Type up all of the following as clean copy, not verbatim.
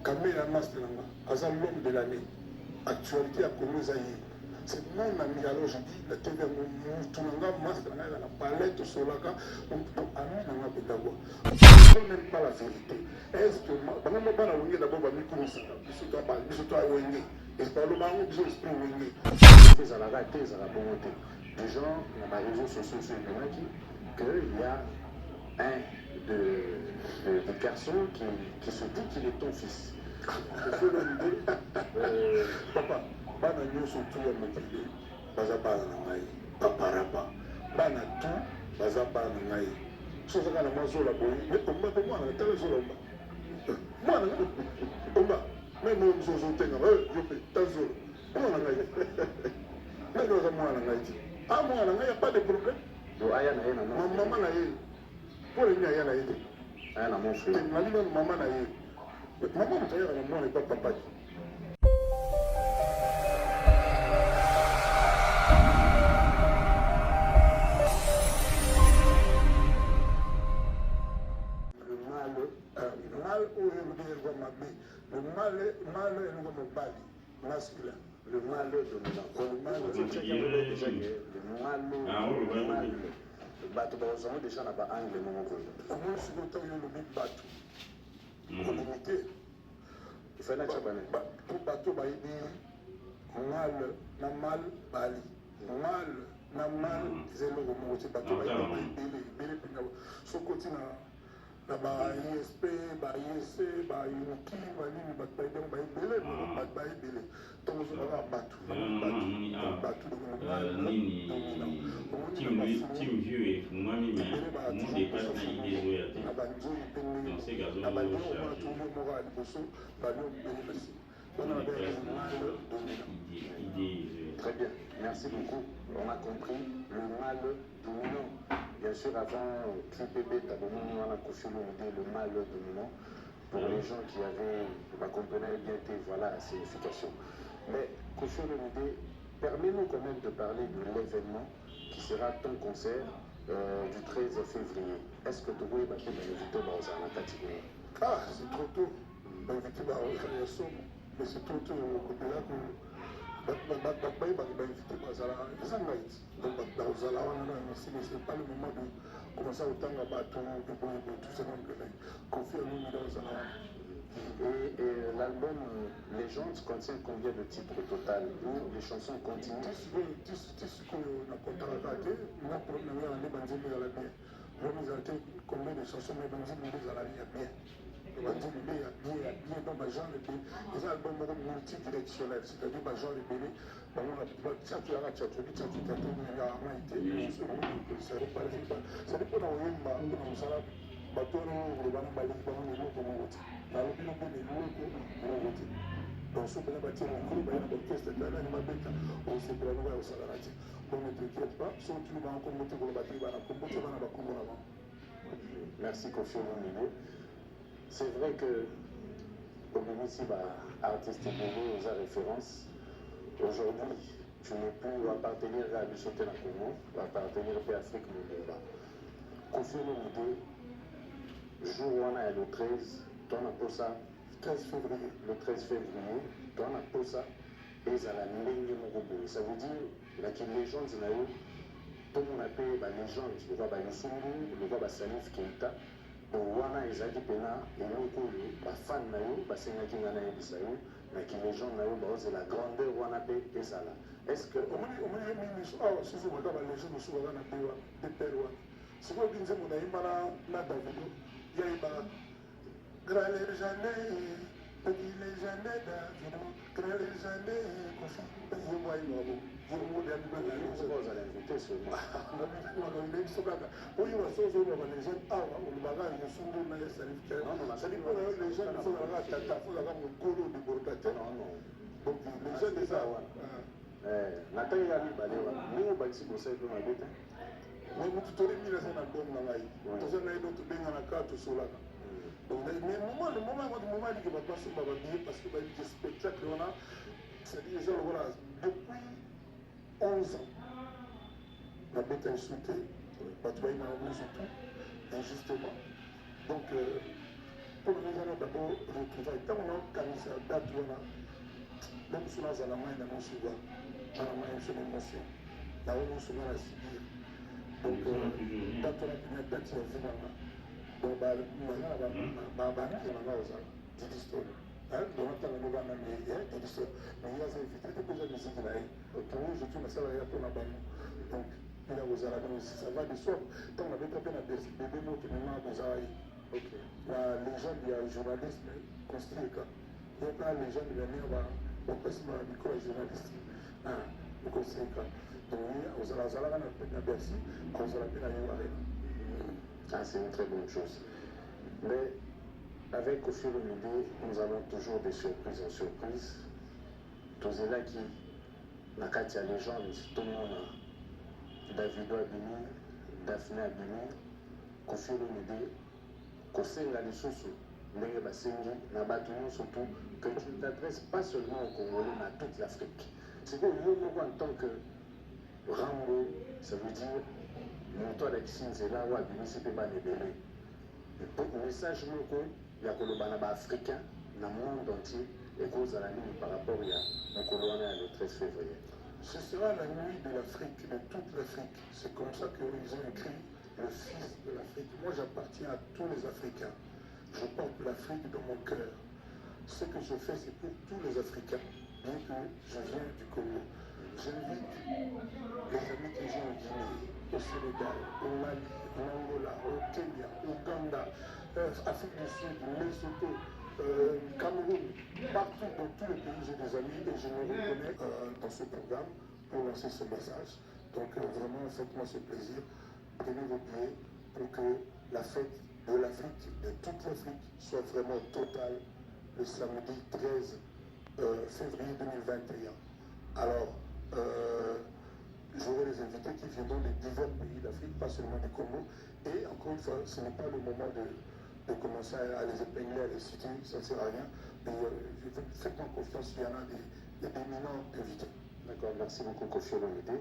Kamerhe master na nga aza l'homme de l'année actualité ya Congo eza ye c'est mon ami alors je dis na TV yango mutu na nga master na nga aza na palais tosolaka donc ami na nga mpenza quoi je même pas la vérité est ce que bango mo bana wenge d'abord bamikumisaka biso to biso to wenge baloba yango biso esprit wenge ezalaka te ezala bongo te du genre na ba réseaux sociaux so ebimaki que il y a un de garçon qui se dit qu'il est ton fils. Papa, bana nyonso tu ya mokili baza bana na ngai paparapa bana tu baza bana na ngai so ozaka na mwa zola boye me omba mpe mwana tala zola omba mwana omba meme oyo mosusu ozotengama yo mpe ta zola mwana ngai meme oza mwana ngai ti a mwana ngai ya pas de problème aya na ye na mama na ye mpo na nini aya na ye te aya na mon frère nali nanu mama na ye mama moto ayaka na mwana epa papa te. Le mal, mal oyo elobi eloko mabe le mal mal eloko mobali masculin. Le mal dominant. Le mal déjà que le mal, le mal bato bazango déjà na ba angle moko boye. Omoni sikoyo ntango yo olobi bato olimi te ifai natya bana mpo bato bayebi mal na mal bali mal na mal eza eloko moko te bato bayebi yango ebele ebele mpenza soki oti na na ba ISP ba ISC ba UNIKI ba nini bato bayebi yango baye ebele bato baye ebele ntango ozobaka bato bato bato na banzoi mpe ndenge na balio omona toyo moko ya liboso balio ebele na nsima wana babengaki mal dominant. Très bien, merci beaucoup. On a compris le mal dominant. Bien sûr, avant clip ebeta, bomoni wana Koffi Olomide, le mal dominant. Pour les gens qui avaient, ba comprenaient bien te, voilà la signification. Mais Koffi Olomide, permets-nous quand même de parler de l'événement qui sera ton concert du 13 février. Est-ce que tokoyeba mpe ba invité bakozala na kati kuna? Ah, c'est trop tôt. Ba invité bakozala ya somo, mais c'est trop tôt okobela ko bato bayebaka ba invité bazala eza ngai ti donc bato bakozala wana na merci mais c'est pas le moment de commencer kotanga bato boye boye tout ça donc Koffi Olomide akozala wana. Et l'album Legende contient combien de titres au total ou les chansons continuent? Ti sikoyo na comptaka kaka te nga problème na nga nde banzembo ezala bien problème ezala te combien de chansons mais banzembo nde ezala ya bien banzembo nde ya bien ya bien donc ba genre ebele eza album moko multidirectionnel c'est-à-dire ba genre ebele bango tchatu yaka tchatu obi tchatu tatu ya ngai te c'est-à-dire mpona koyemba mpona mosala bato wana oyo koloba na baleki bango na eloko moko te nalobi no mpe na eloko moko te donc soki mpena batie micro baye na baorchestre nani babeta osepela noko ya kosakana te donc ne t'inquiète pas soki otuni bango kombo te koloba te bana kombo te bana bakombo na bango. Merci Koffi Olomide. C'est vrai que obimisi ba artistes ebele oza référence. Aujourd'hui, tu n'es plus appartenir à biso te na Congo, appartenir pe Afrique mobimba. Koffi Olomide, jour wana ya le 13, toi na posa 13 février. Le 13 février, toi na posa ezala ndenge moko boye. Ça veut dire na ki légende na yo tomona pe ba légende lokola ba Youssou N'Dour, lokola ba Salif Keita. Donc wana ezalaki pena eloko oyo ba fan na yo basengaki nga nayebisa yo na ki légende na yo baozela grandeur wana pe ezala. Est-ce que Omoni omoni ye mingi awa soki omaka ba légende mosusu baza na de wana de père wana sikoyo oyebi nzembo nayemba na na Davido ye ayembaka grand légende petit légende Davido grand légende Koffi ye moko ayembaka bongo ye moko nde abimaka ye Okoki kozala invité seulement. Nayebi so kaka oyeba so ozoyeba ba légende awa olobaka Youssou N'Dour na ye Salif Keita Non, non, c'est-à-dire mpona yo légende faut ozalaka tata faut ozalaka mokolo odebordaka te Non, non. donc légende eza wana. Natangi kaka mibale wana. Ndenge obakisi bosali mpe mabe te. Mais motu toli mingi aza na album na ngai toza na ye do tobenganaka tosolaka donc mais moment le moment yango moment aliki bato basomba babillet parce que bayebi ke spectacle wana c'est-à-dire eza lokola depuis 11 ans nabeta esu te bato bayina bango nyonso tout injustement donc. Mpo na ngai eza d'abord retrouvaille. Ntango naokanisa date wana, même so nazala mai na mosuba wana, mai so na émotion yango nyonso nga na subir. Donc date wana pena date ya vie nanga. Donc baza na banaki na nga ozala Didi Stone, donc atanga no bana me Didi Stone, mais ye aza invité te mpo eza musique na ye. Pour je tu nasala ya mpona bango. Donc mpona kozala, donc ça va de soi. Ntango nabeta mpe na bebe moto mema bozala ye na légende ya journalisme Constieka, ye mpe na légende ya ndenge bapesi na micro ya journaliste Constieka. Donc ye ozala azalaka na Bercy, akozala mpe na yo Arena. Ah, c'est une très bonne chose. Mais avec Koffi Olomide, nous avons toujours des surprises en surprise. Tozelaki na kati ya légende, tomona Davido abimi, Daphné abimi, Koffi Olomide kosenga lisusu ndenge basengi na bato nyonso tout que tu ne t'adresses pas seulement aux Congolais mais à toute l'Afrique. Sikoyo yo moko en tant que Rambo, ça veut dire moto alakisi nzela oyo abimisi mpe bana ebele, message moko ya koloba na baafricain na monde entier ekozala nini par rapport ya mokolo wana ya le 13 février? Ce sera la nuit de l'Afrique, de toute l'Afrique. C'est comme ça qu'ils ont écrit le fils de l'Afrique. Moi, j'appartiens à tous les Africains. Je porte l'Afrique dans mon cœur. Ce que je fais, c'est pour tous les Africains, bien que je viens du Congo. J'invite les amis que j'ai en Guinée, au Sénégal, au Mali, en Angola, au Kenya, au Ouganda, Afrique du Sud, Lesotho, Cameroun, partout dans tous les pays, j'ai des amis et je me reconnais dans ce programme pour lancer ce message. Donc vraiment, faites-moi ce plaisir, prenez vos billets pour que la fête de l'Afrique, de toute l'Afrique, soit vraiment totale le samedi 13 février 2021. Alors, j'aurai des invités qui viendront de divers pays d'Afrique, pas seulement du Congo. Et encore une fois, ce n'est pas le moment de commencer à les épingler, à les citer, ça ne sert à rien. Mais faites-moi confiance, il y en a des éminents invités. D'accord, merci beaucoup Koffi Olomide.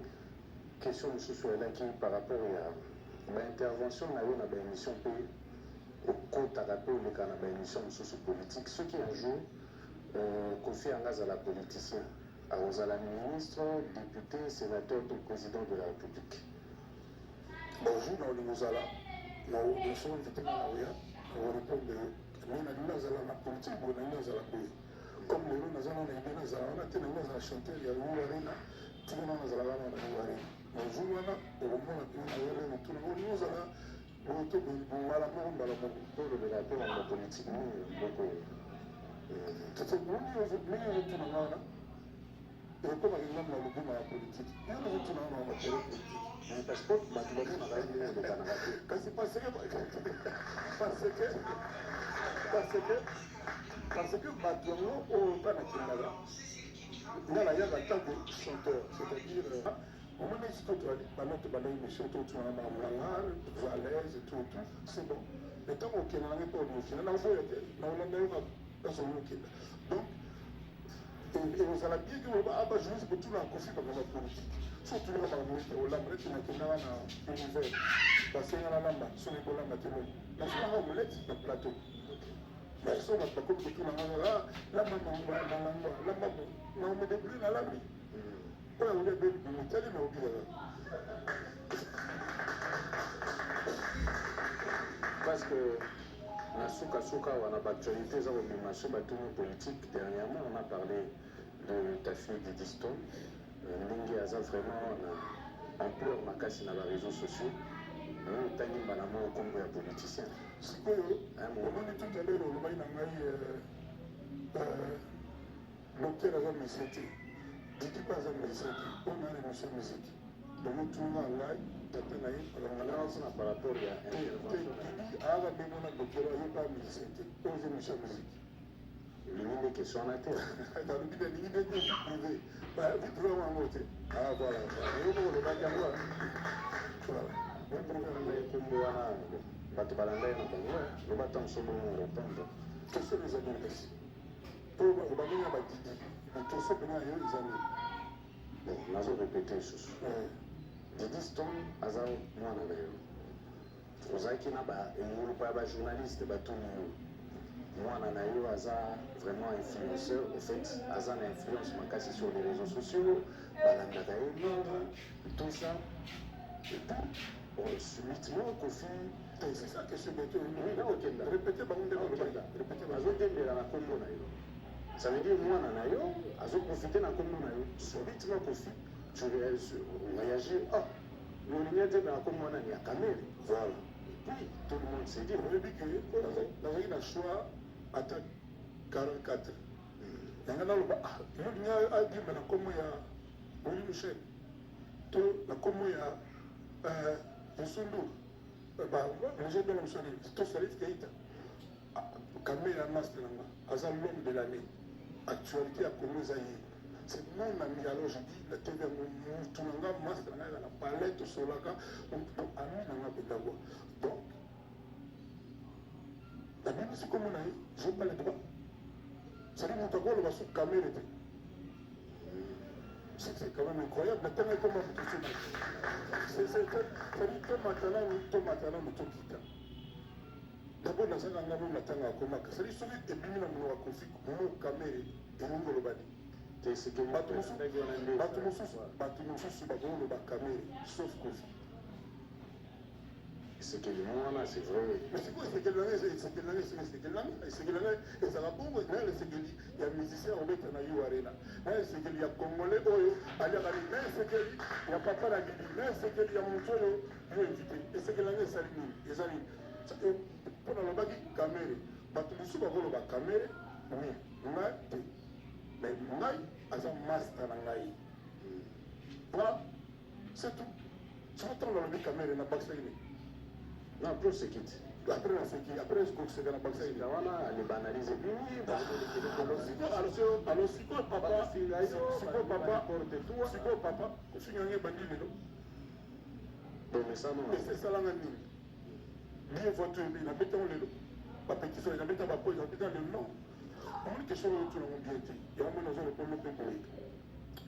Question mosusu elaki par rapport ya baintervention na yo na baémission mpe okotaka mpe oleka na baémission mosusu politique. Soki un jour Koffi yanga azala politicien, akozala ministre, député, sénateur to président de la République? Bonjour, na olingo ozala na so invité nga na oya nakorépondre yo. Mais nalingi nazala na politique boye, nalingi nazala boye. Comme lelo naza na idée nazala wana te, nalingi nazala chanteur ya U Arena, tika na nazala wana na U Arena. Bonjour wana okomona mpena na yo lelo tuna olingi ozala boye to boye, mbala moko mbala moko. Olobela mpe na politique nini moko? Tete mingi ozotuna nga wana ekomaki ngambo na lobuma ya politike. Yo ozotuna nga na batere politike. Parce que bato bamonaka ye ndenge olekanaka te. Kasi parce que bato yango oyo mpa nakendaka, nga nayaka en tant que chanteur, c'est-à-dire omoni sikoyo toali bana tobanda émission, totuna na makambo na nga, toza à l'aise et tout et tout, c'est bon. Mais ntango okende nange mpo okenda, nakoboya te, nakolanda yo kaka place oyo okenda. Donc ekozala bien ke oloba a bajournaliste botuna Koffi makambo ya politique. So otunaka makambo neti olamba, neti nakendaka na univers, basenga nalamba, soki kolamba te lobi nasalaka omelette na plateau. Mais so bato bakomi kotuna nga lamba malangwa, lamba, naomedebule, nalambi oyo akolia beli bimitali na obikaka. Parce que na sukasuka wana baactualité eza kobima so batuni politique. Dernièrement, on a parlé de ta fille Didi Stone, ndenge aza vraiment na ampleur makasi na baréseaux sociaux. Oyo otangi mbala moko nkombo ya politicien. Sikoyo omoni, tout à l'heure olobaki na ngai docteur aza musicien te, Didi mpe aza musicien te. Oyo naa na émission musique, donc otunga ngai tata na ye. Na par rapport ya intervention. Didi ayaka ndenge na docteur aye mpe musicien te. Oyo eza émission musique. Olingi nde question wana te. Nalobi nalingi nde te vie privée, vie privée wango te. Ah voilà, yo moko olobaki yango, voilà. Vie privée nkombo wana bato balanda ye na bango, loba ntango so bongo répondre. Question eza nini? Kasi po obangi na badidi, question mpena yo eza nini? Bon, nazo répéter lisusu. Didi Stone aza mwana na yo. Ozalaki na engulupa ya bajournaliste, batuni yo. Mwana na yo aza vraiment influenceur, au fait aza na influence makasi sur les réseaux sociaux, balandaka ye mingi, tout ça. Et puis bon, subitement Koffi... C'est ça question beto. Oui, naokenda. Répétez bango ndenge olobaki. Naokenda. Répétez bango. Azodembela na kombo na yo, ça veut dire mwana na yo azoprofite na kombo na yo. Subitement Koffi, tu réagis: ah, mais olingi adembela na kombo wana ya Kamerhe. Voilà. Et puis tout le monde s'est dit... Oyebi ke nazalaki na choix ata 44 yanga, naloba: ah, yo olingi adimba na nkombo ya Willy Michel to na nkombo ya Youssou Ndour, benga mosu nini, to Salif Keita. Kamerhe, master na nga, aza l'homme de l'année, actualité ya Congo eza ye, c'est mon ami. Alors je dis na TV yango, mutu na nga, master na nga, na palais tosolaka, ami na nga mpenza kwa. Donc nabimisi kombo na ye, j'ai pas le droit. C'est-à-dire moto akoloba su Kamerhe te, c'est quand même incroyable. Natanga ekoma moto so, c'est-à-dire tomata nanu, tomata nanu, tokita d'abord. Nazanga nga mo natanga akomaka, c'est-à-dire soki ebimi na monoko ya Koffi mo Kamerhe, elingi koloba nini? Bato mosusu, bato mosusu, bato mosusu bakoloba Kamerhe sauf Koffi. Esekeli mwana, c'est vrai. Mais sikoyo esekeli nanga, esekeli nanga, esekeli nanga, esekeli nanga ezalaka bongo. Na esekeli ya musicien obeta na U Arena, na esekeli ya Congolais oyo aliaka nini, na esekeli ya papa na Bibi, na esekeli ya motu oyo yo invité, esekeli nanga esali nini? Eza nini? Mpo nalobaki Kamerhe, bato mosusu bakoloba Kamerhe, mais ngai te. Mais ngai aza master na ngai, voilà, c'est tout. Soki ntango nalobi Kamerhe, nabakisaki nini? Non, plus sekiti. Après naseki, après koseka nabakisaki Sika wana ale baanalyse ebimi. Alors sikoyo papa, sikoyo papa, sikoyo papa, kofinga ngai ebandi lelo? Bomesano. Ese esalanga nini? Bien voiture ebi nabetango lelo, bapétition nabeta, bapo nabeta lelo? Non, omoni question oyo otunango bien te. Yango moni nazo répondre mpe boye.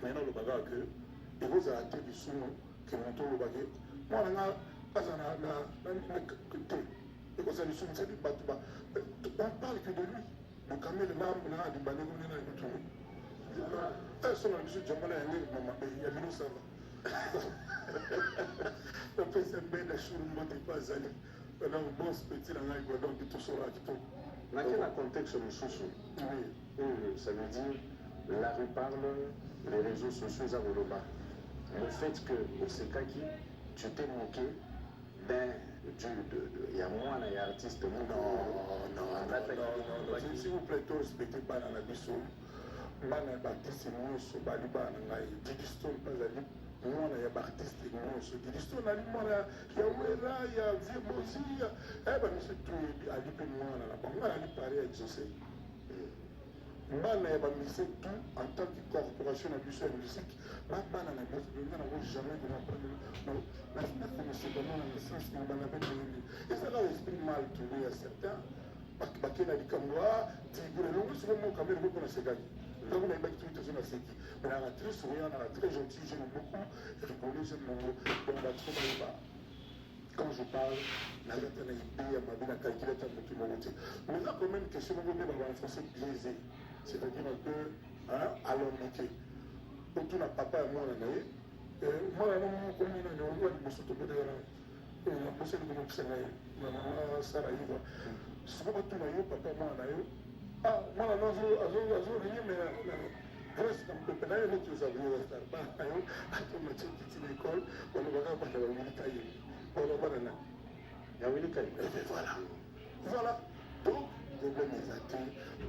Mai nalobaka ke ekozala te lisumu ke moto olobake mwana nga aza na te, ekozala lisumu. C'est bato ba, on parle que de lui, le Kamerhe na libandeko nde na lutunu solo na biso jambala ya ndenge mabe ya bino sava. Napesa mbenda shuru mbote mpe azali donc bon petit na ngai quoi, donc tosolaka kitoko. Nake na contexte mosusu. Oui. Oyo ça veut dire la rue parle, les réseaux sociaux eza koloba le fait que osekaki, tu t'es moqué d'un du de, ya mwana ya artiste moko. Non, non, non, non, non. S'il vous plaît, to respecte bana na biso, bana ya baartiste nyonso bali bana na ngai. Didi Stone mpe azali mwana ya baartiste nyonso. Didi Stone ali mwana ya Wera, ya Vie Bozi, ya bamiso toyebi, ali mpe mwana na bango. Ngai ali pari ya Exaucé, bana ya bamusicien tout en tant que corporation na biso ya musique, babana na biso. Nga nango jamais nakomiseka mwana na sens na bana mpe toyebi. Ezaka esprit mal tourné ya certain bake na likambo a tigre elongo. Siko mo Kamerhe moko nasekaki ntango nayebaki tuki tozo naseki, mais naka très souriant, naka très gentil, j'aime beaucoup rigoler, j'aime mongo. Donc bato fo bayeba, quand je parle, naza te na idée ya mabe, na calcule ata motu moko te. Mais eza quand même question moko nde baba en français biaisé, c'est-à-dire un peu, hein, alambiqué. Otuna papa ya mwana na ye, mwana no moko nini oyo liboso tobotaka na bosali komokisa ngai na mama Sara Iva. Siko batuna yo papa mwana na yo: ah, mwana no azorinye, me na grâce na mopepe na yo neti ozali yo star, bana na yo atomatie kiti na école, balobaka bana bawilika ye, baloba bana na Ya Willy Kai. Eh ben voilà, voilà. Donc problème eza te,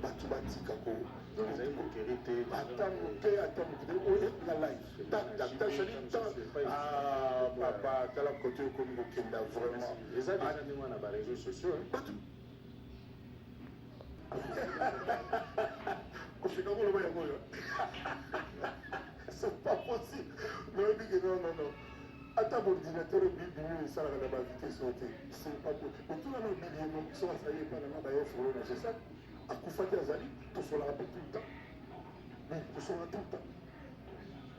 bato batika ko Donc ezali moquerie te. Ata moke, ata moke te. Oyo na live, tak tak tak, c'est-à-dire tant. Ah papa, tala kote okomi kokenda vraiment. Eza déjà ndenge wana na baréseaux sociaux, hein. Bato kofika koloba yango oyo, c'est pas possible. Nayebi ke non, non, non, ata baordinateur ebibimi esalaka na bavitesse oyo te, c'est pas possible. Otuna na obibi ye moko so azali epa nanga baye folo na Gesac, akufa te, azali, tosolaka mpe tout le temps. Oui, tosolaka tout le temps.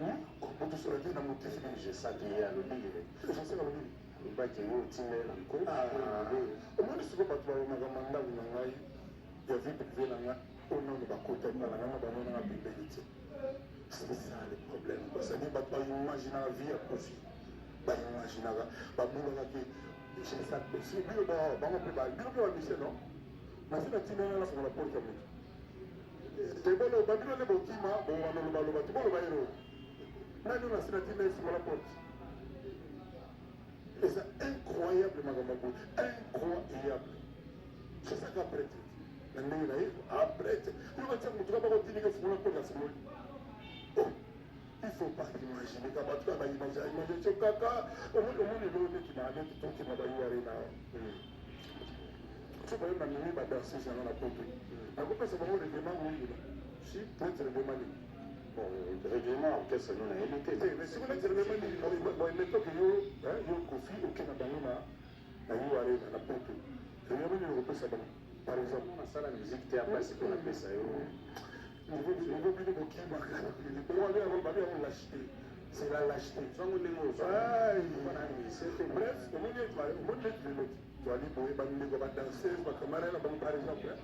Oui, tosolaka te na motif nini? Gesac ye alobi. Gesac alobi. Alobaki yo otinda ye na nko. Omoni sikoyo bato balomaka mandako na ngai. Ya vie privée na nga oyo nanu bakota epa na nga na bamonanga pembeni te. C'est ça le problème. C'est-à-dire bato baimaginaka vie ya Koffi, baimaginaka, bamonaka ke bino bango mpe bino mpe bamise non nasi natindana nafongola porte ya moto te. Boloba bino nde bokima bobalolobaloba te. Boloba ero nani nasi natinda efongola porte. Eza incroyable, makambo boye incroyable. C'est ça qu'après na ndenge na ye après yo batia motu kaka bakotindika efungola porte, afungoli. Oh, il faut pas imaginer ka bato kaka baimagine imagination kaka. Omoni, omoni eloko neti neti tokima bayuare na so baye bamemi badanseuse yanga na poto, nakopesa bango règlement oyina Si. Neti règlement nini? Bon, règlement orchestre no nayebi te. Mais siko neti règlement nini? Bon, mettons que yo Koffi oke na bango na yo arena na poto, règlement nini okopesa bango par exemple? Nasala musique te, apasi mpo napesa yo. Niveau bino bokimaka, babi yango lâcheté, c'est la lâcheté. Zwango ndenge ozwa na musicien te. Bref, omoni omoni neti lelo toali boye, bandeko badanseuse, bacamarade na bango par exemple,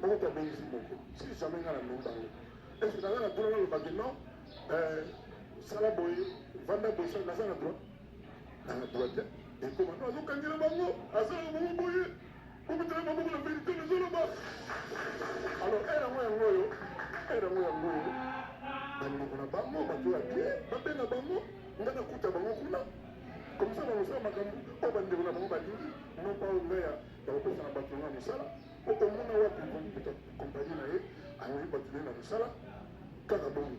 moko to abengisi moko, si jamais nga na memi bango, est ce que naza na droit nalobaki non, sala boye, vanda boye? Naza na droit, na droit te. Ekoma no azokangela bango, asalaka bango boye, obetela maboko na vérité nazoloba. Alors ere yango yango oyo, ere yango yango oyo, bandeko na bango, bato ya bien babenga bango, nga nakuta bango kuna, comme ça bakosala makambo oyo bandeko na bango balingi, non pas oyo ngai bakopesa na bato nanga mosala. Omona wapi compagnie na ye amemi bato naye na mosala kaka bongo?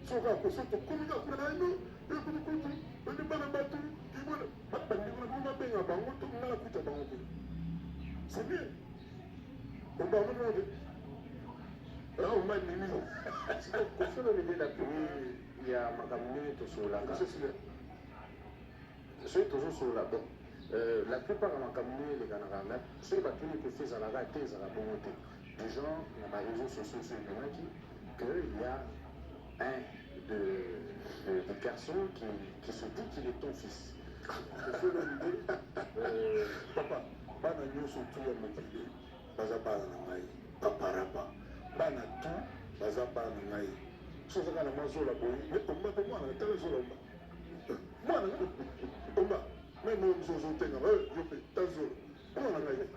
So kaka koso tokomi kaka kuna na ye no ekutukutu bandi bana bato ibona bandeko na bango babenga bango to nga nakuta bango kuna, c'est bien. Omba te omba nini? Koffi Olomide, la ya makambo ndenge tosololaka, soki tozosolola, bon, la plupart ya makambo ndenge elekanaka, soki batuni Koffi, ezalaka te, ezalaka bongo te. Du genre na baréseaux sociaux so ebimaki que il y a un de garçons qui se dit qu'il est ton fils. Koffi Olomide, Papa, bana nyonso tu ya mokili baza bana na ngai. Paparapa, bana tu baza bana na ngai. So ozaka na mwa zola boye, mais omba mpe mwana, tala zola omba mwana omba même oyo mosusu ozotengama yo mpe ta zola mwana ngai,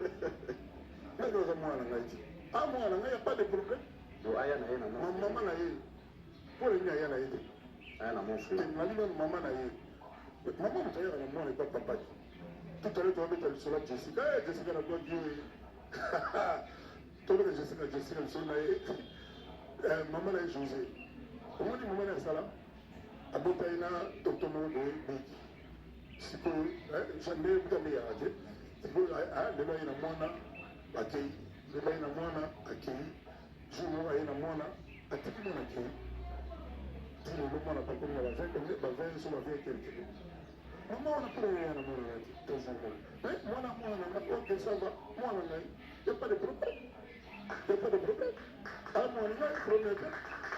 nani aza mwana ngai ti a mwana ngai, ya pas de problème. Do aya na ye na mama na ye mpo nini aya na ye te? Aya na mon frère. Nali nanu mama na ye, mama moto ayaka na mwana epa papa te. Tout à l'heure tobeta lisolo ya Jessica. Jessica nabwaki yo, tobeta Jessica, Jessica lisolo na ye, mama na ye José. Omoni mama na ye asala abota ye na docteur moko boye biki. Sikoyo nde kuta ndeyaka te. Sikoyo lelo aye na mwana, akei. Lelo aye na mwana, akei. Jour moko aye na mwana, atiki mwana, akei. Ti lelo mwana bakomi na ba 20 so ba 20 quelque. Mama wana mpona yaya na mwana na te toujours moko, mais mwana mwana na nga, ok, ça va, mwana ngai, y a pas de problème, y a pas de problème. Ah, mwana ngai, problème te.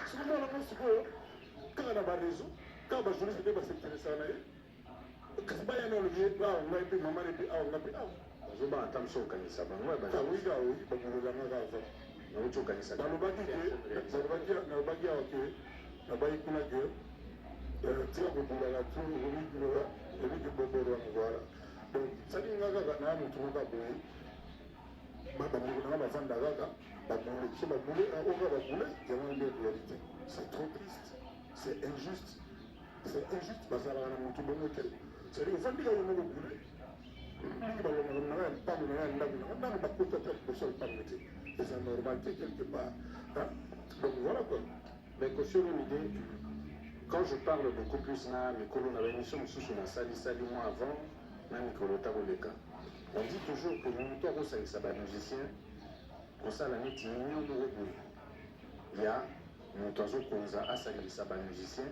Soki mwana ngo sikoyo kaka na baréseau, kaka bajournaliste nde basinteresaka na ye, kasi baya na olobi awa ngai mpe mama ne mpe awa ngai mpe awa. Bazobanga ata mosu okangisa bango. Awi, awi, babulolanga kaka. Nauti okangisa. Balobaki ke balobaki, nalobaki awa ke nabai kuna ke tika kobulaka tu okomi obiki boborwana. Voilà, donc sali nga kaka na motu moko boye, bandeko nanga bavanda kaka babule so babule oka babule yango nde réalité. C'est trop triste, c'est injuste, c'est injuste. Bazalaka na motu bongo te. C'est-à-dire ovandi kaka yo moko bule mingi, balongaka nanga ya mpango nanga ya ndako nanga, nano bakota ata liboso ya mpango te. Eza normal te quelque part. Donc voilà quoi. Mais Koffi Olomide, quand je parle beaucoup plus na mikolo na baémission mosusu nasalisali moi avant na mikolo ta koleka, on dit toujours que moto akosangisa bamusicien, kosala neti union moko boye ya moto azokonza asangisa bamusicien,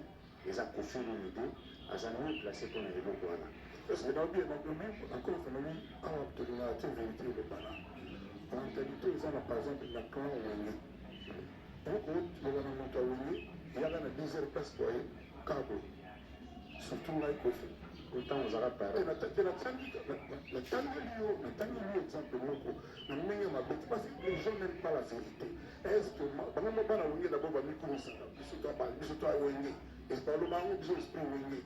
eza Koffi Olomide. Aza mieux placé mpona eloko wana. Parce que naobi nakomi encore nabi awa tolingaka te vérité elobana. Mentalité eza na, par exemple, na clan Wenge, okoloba na moto ya Wenge yaka na 10 heures place boye kaka boye, surtout ngai Koffi. Ntango ozalaka parent. Natangeli yo exemple moko na ndenge mabe te, parce que les gens n'aiment pas la vérité. Est ce que bango mo bana Wenge d'abord bamikumisaka: biso to Wenge, baloba yango, biso esprit Wenge.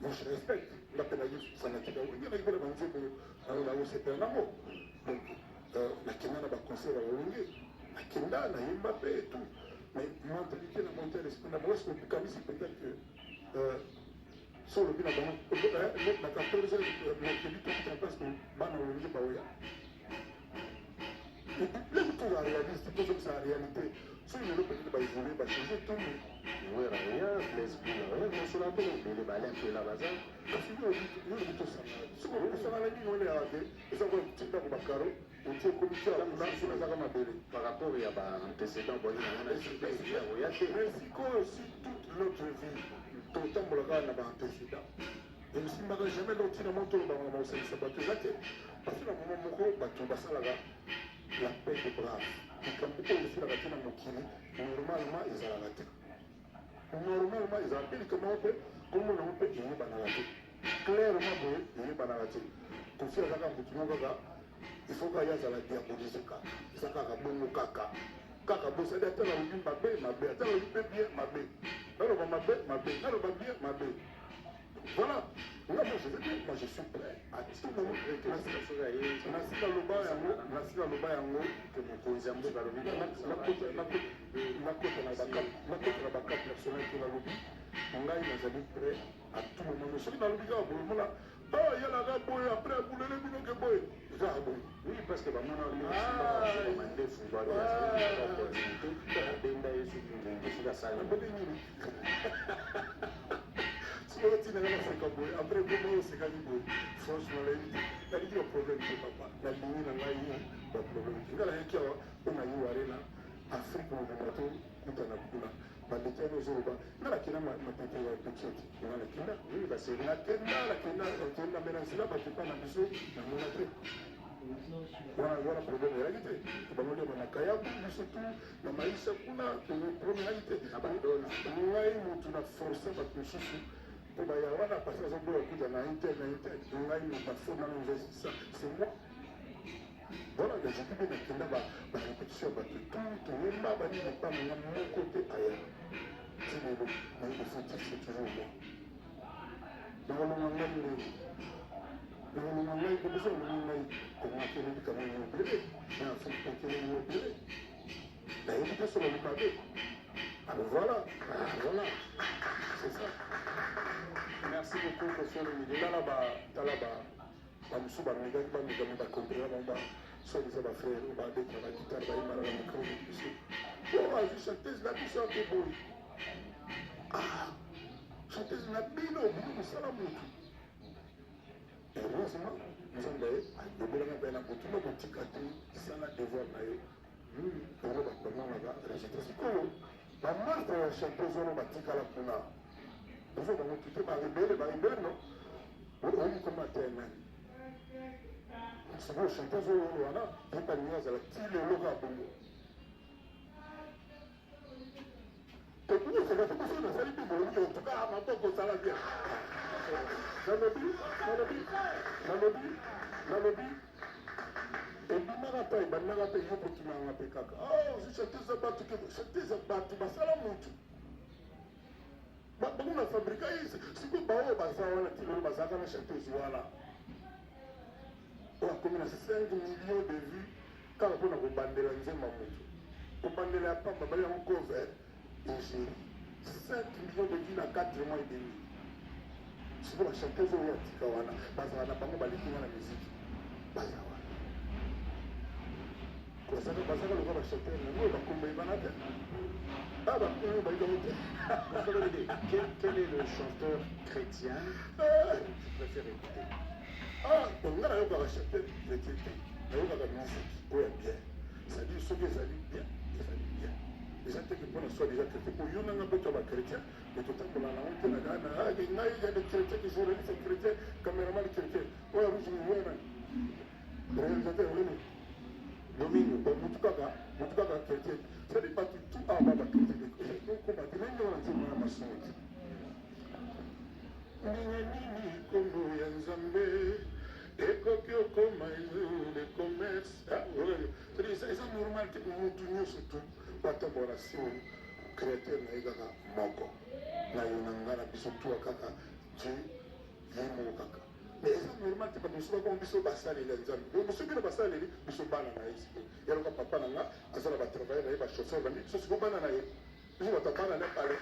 Moi, je respecte. Nga mpe nayi fanatique ya Wenge, nayi mpena banzembo nakosepela nango. Donc nakenda na baconcert ya Wenge, nakenda, nayemba mpe et tout, mais mentalité na monté l'esprit na bango, est-ce que okanisi peut-être que so olobi na bango na 14 heures mercredi tokuta place que bana Wenge baoya? Leki toza réaliste, tozokisa la réalité. Soki lelo peut-être baévolue, bachange tout, mais Wera oya, Blaise Bula oya, mosola mpe ebele, Balin mpe la baza. Kasi yo olobi tosangana, soki osangana nini wana yaka te, eza kola tindako bakaro otie ekomi tia kuna, soki ezaka mabele. Par rapport ya baantécédent boyi nango na ya oya te. Mais sikoyo, si toute notre vie totambola kaka na baantécédent, esimbaka jamais. Donc ntina mo tolobaka na bakosalisa bato eza te, parce que na moment moko bato basalaka la paix de brave. Likambo oyo esilaka te na mokili, normalement ezalaka te, normalement ezala mpe likambo moko mpe kombo nango mpe eyebanaka te clairement boye, eyebanaka te. Kofi azaka motu moko kaka, il faut kaka ye azala diabolise, kaka eza kaka bongo, kaka kaka bosali. Ata nalobi mabe, mabe, ata nalobi mpe bien, mabe, naloba mabe, mabe, naloba bien, mabe. Voilà. Nga, moi, je veux dire, moi, je suis prêt à tout moment. Nasi naloba yango, nasi naloba yango. Ke mokonzi ya mboka alobi. Nakota na bacas personnel te. Nalobi, ngai nazali prêt à tout moment. Mais soki nalobi kaka boye, mona yalaka boye, après abulele bino ke boye, eza boye. Oui, parce que bamona mandefu, opportunité abenda ye, soki ngongo, soki asali. Abeli nini? Soki otinanga naseka boye, après koma osekaki boye. Franchement, nayebi te, nalingi baproblème te, papa. Nalingi na ngai baproblème te. Ngai nayaki awa mpo na yo Arena Afrique mobimba, to kutana kuna baleki wana ozoloba. Nga nakenda matete ya répétition te, nga nakenda. Oui, baseri. Nakenda, nakenda, nakenda, mais na nzela bato epa na biso namona te wana. Wana problème ezalaki te. Bango nde banakayabu biso tu na maisha kuna, problème ezalaki te. Na badolfe. Ngai motu na force bato mosusu mpo baya wana, parce azoboya kuta na intel, na intel. Ngai moto afo nano investissa, c'est moi. Voilà, nazalaki mpe nakenda barépétition ya bato tu, toyemba banini, epa nanga moko te aya ti lelo. Mais le fautif, c'est toujours moi. Nakolonga ngai ndenge nakolonga ngai po biso olongi ngai. Kongo akeleli kango ebele na Afrique, akeleli ebele, nayebi te so balobi mabe. Alors voilà, voilà, c'est ça. Merci beaucoup, Koffi Olomide. Tala ba, tala ba, bamosusu bamekaki, bameka, me bacomprena bango, basoi-disant bafrère oyo babetaka baguitare, bayembana na micro na biso. Oyo azwi chanteuse na biso ake boye. Ah, chanteuse na bino, bino mosala motu. Heureusement, Nzambe aye alobelanga mpe na butu, kotika te, sala devoir na yo. Yango bato bamonaka résultat. Sikoyo bamastre ya chanteuse wana batikala kuna, ozo bango tute barebele, barebele no oyebi koma te nani. Sikoyo chanteuse oyo wana ye balingi azala ti lelo kaka bongo. Tokunoseka te biso nasali mpe boye, en tout cas maboko osala bien. Nalobi, nalobi, nalobi, nalobi, ebimaka mpe ebandaka mpe yo kotunanga mpe kaka ozwi chanteuse ya bato, ke chanteuse ya bato basala motu bango na fabrika ye. Sikoyo baoyo baza wana ti lelo bazalaka na chanteuse wana oyo akomi na 5 millions de vues kaka mpona kobandela nzemba motu, kobandela ya pamba, bali yango cover Égérie, 5 millions de vues na 4 mois et demi. Sikoyo bachanteuse oyo atika wana bazala na bango, baleki nga na musique, baza wana, bazaka lokola bachanteur nango oyo bakombo ebana te, bakoyo bayebango te. Quel est le chanteur chrétien que tu préfères écouter? Ah, nga nayokaka chanteur chrétien te, nayokaka musique oyo ya bien. C'est-à-dire soki ezali bien, ezali bien. Eza teke mpona soi déjà chrétien po yo nanga mpe to bachrétien, mais totambola nango te. Na ngai ya de chrétien ke journaliste chrétien, caméraman chrétien, oyo arusi wana, réalisateur wene Domingo. Mutu kaka, mutu kaka chrétien. C'est-à-dire bato tu awa ba bachrétien okoma te ndenge wana. Nzembo wana masumu te, ndenge nini? Nkombo ya Nzambe ekoki okoma de commerce. Eza normal te, mutu nyonso tu batambola na nsima créateur na ye kaka moko, na yo na nga na biso tuwa kaka Dieu ye moko kaka. Mais eza normal te, bato mosusu bakoma biso basaleli ya Nzambe. Bo mosusu bino basaleli, biso bana na ye. Sikoyo yaloka papa na nga aza na batravailleur na ye, bachauffeur bandi, biso sikoyo bana na ye, biso bato ya bana na pale.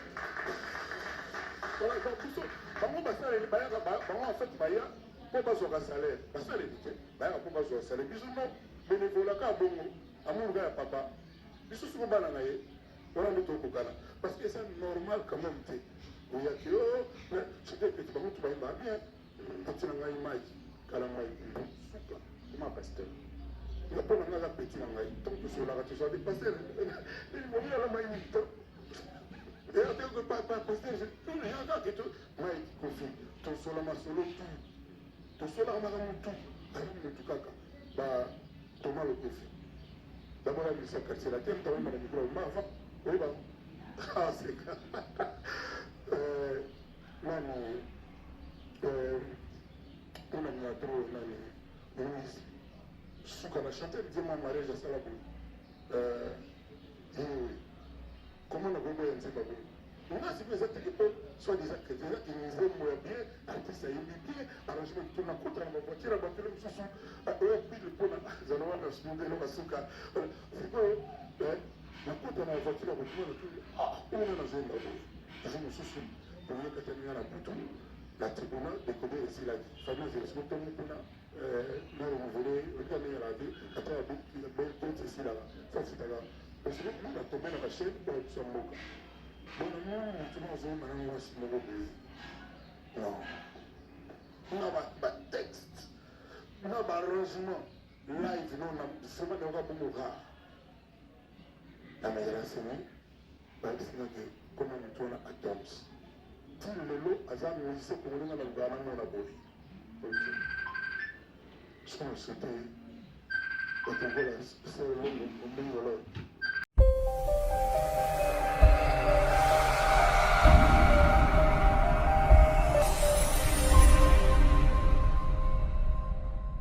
Biso bango basaleli bayaka bango, en fait baya mpo bazwaka salaire. Basaleli te, bayaka mpo bazwaka salaire. Biso no bénévolat kaka bongo, amour ya papa. Biso siko bana na ye wana nde tokokana, parce que eza normal quand même te oyaki o soki petit bango tu bayemba bien. Petit na ngai Mike kala ngai suka. Comment, pasteur? Nga mpo na ngai aza petit na ngai. Ntango tosolaka, tosola te, pasteur momi ala mai mingi pasteur kaka to Mike Kofi. Tosola masolo tu, tosolaka makambo tu, aza motu kaka ba Thomas Lokofi. D'abord abimisa Quartier Latin, moto ayemba na micro ma avant oyeba aseka nani mpona ninga trop nani Louise suka na chanteur die mwa mariage asala boye ye. Comment nakoboya nzembo boye? Nga sikoyo eza teke mpo soit disant chrétien, ezaki nzembo ya bien, artiste ayembi bien, arrangement to nakota na bavoiture ya bato mosusu oyo pile mpona zala wana simoke eloko suka. Sikoyo nakota na voiture ya bato wana tu, oyo nazoyemba boye eza mosusu oyekatani nga na butu na tribunal décoder esilaki famille ezela siko ntongo mpona na renouveler otika ndenge na vie ata ya bete esilaka fafutaka parce que nga natombe na bachaîne oyo biso ya mboka. Bona moni motu moko azoyemba na mwasi moko boye, non, na batexte na baarrangement live, non, na vraiment nayoka bongo rare. Na me renseigné, bayebisingaki koma motu wana Atoms ti lelo aza musicien congolais nga nalukaka namona boye. Soki nasute bato lokola Selongo Ombengolo.